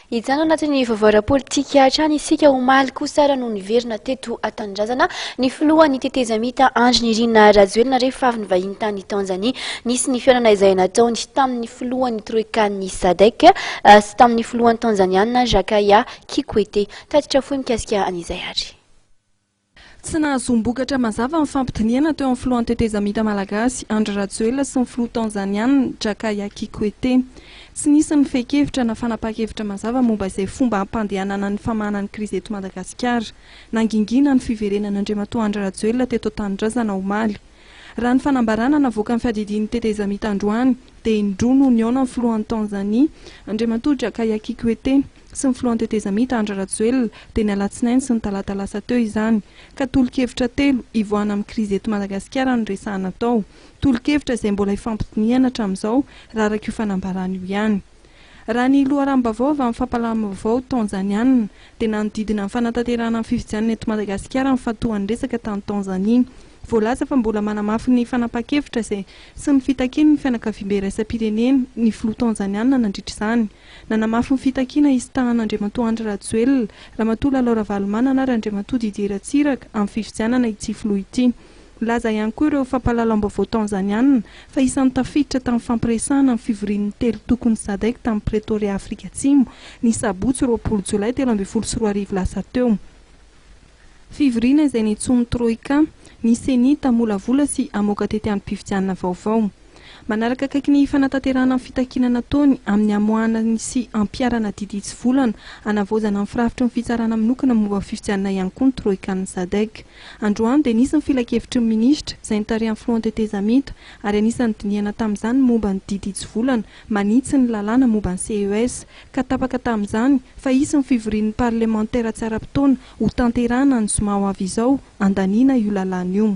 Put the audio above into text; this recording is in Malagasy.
Hijanona anatin'ny vaovao ara-politika hatrany isika. Omaly kosa ary no niverina teto an-tanindrazana ny filohan'ny tetezamita Andry Nirina Rajoelina rehefa avy nivahiny tany Tanzania. Nisy ny fihaonana izay nataony tamin'ny filohan'ny Troikan'ny Sadec sy tamin'ny filohan'ny Tanzaniana Jakaya Kikwete. Tatitra fohy mikasika an'izay ary. Tsy nahazoam-bokatra mazava ny fampidinihana teo amin'ny filohan'ny tetezamita malagasy, Andry Rajoelina sy ny filoha tanzanianina, Jakaya Kikwete. Tsy nisy ny fehin-kevitra na fanapahan-kevitra mazava momba izay fomba hampandehanana ny famahana ny krizy eto Madagasikara. Nangingina ny fiverenan'Andriamatoa Andry Rajoelina teto an-tanindrazana omaly. Raha ny fanambarana navoakan'ny fiadidian'ny tetezamita androany dia indroa no nihaona ny filohan'i Tanzania, Andriamatoa Jakaya Kikwete, sy ny filohan'ny tetezamita, Andry Rajoelina, dia ny alatsinainy sy ny talata lasa teo izany, ka tolo-kevitra telo hivoahana amin'ny krizy eto Madagasikara no resahana tao. Tolo-kevitra izay mbola ifampidinihana hatramin'izao, raha araka io fanambarana io ihany. Raha ny loharanom-baovao avy amin'ny fampahalalam-baovao Tanzaniana, dia nanodidina ny fanatanterahana ny fifidianana eto Madagasikara ny fatohan'ny resaka tany Tanzania. Voalaza fa mbola manamafy ny fanapahan-kevitra izay sy ny fitakiany ny fianakaviambe iraisam-pirenena ny filoha Tanzaniana nandritra izany. Nanamafy ny fitakiana hisintahan'Andriamatoa Andry Rajoelina, Ramatoa Lalao Ravalomanana ary Andriamatoa Didier Ratsiraka amin'ny fifidianana ity filoha ity. Nilaza ihany koa ireo fampahalalam-baovao Tanzaniana fa isan'ny tafiditra tamin'ny fampiresahana ny fivorian'ny telo tokon'ny Sadec tany Pretoria Afrika Atsimo ny sabotsy 20 jolay 2013 lasa teo. Fivoriana izay nitsonin'ny Troika, ny Ceni hamolavola sy hamoaka tetiandrom-pifidianana vaovao. Manaraka akaiky ny fanatanterahana ny fitakiana nataony amin'ny hamoahana ny sy hampiharana didy hitsivolana hanavaozana ny firafitry ny fitsarana minokana momba ny fifidianana ihany koa ny Troikan'ny Sadec. Androany dia nisy ny filankevitry ny minisitra izay notarihan'ny filohan'ny tetezamita ary anisan'ny dinihana tamin'izany ny momba ny didy hitsivolana manitsy ny lalàna momba ny CES ka tapaka tamin'izany fa hisy ny fivorian'ny parlemantera tsy ara-potoana hotanterahana ny zoma ho avy izao handaniana io lalàna io.